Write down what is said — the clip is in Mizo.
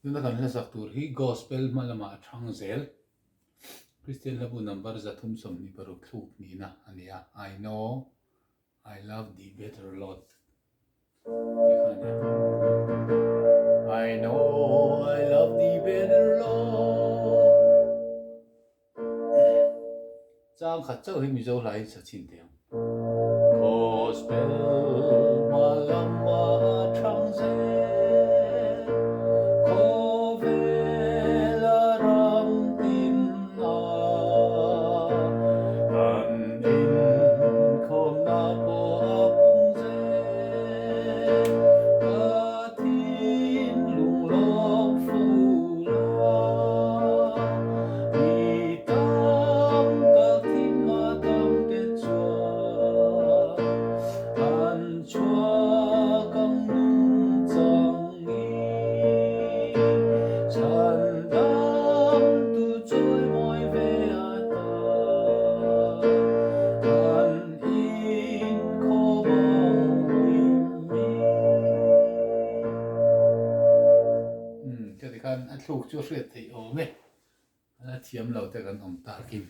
Tuna kan hlasak tur hi Gospel hma lamah a thang zel. Kristian hlabu number 326 thluk hnihna a ni a, I know I love thee better Lord tih kha a ni a. I know I love thee better Lord. Chang khat chauh hi Mizo hla hi sa chhin teh ang. Gospel hma lama a thang zel, khawvel a ram tin a, kan inkhawmna pawh a pung zel, ka thinlung lawm fu la, mi tam tak thimna tam te chuan an chhuak ang nung chang i, chhan dam tu chawi mawi ve a ta, kan inkhawm ang hlim mi. Umm, khati khan a thluk chu a hriat theih awm e. A thiam lo te kan awm takin.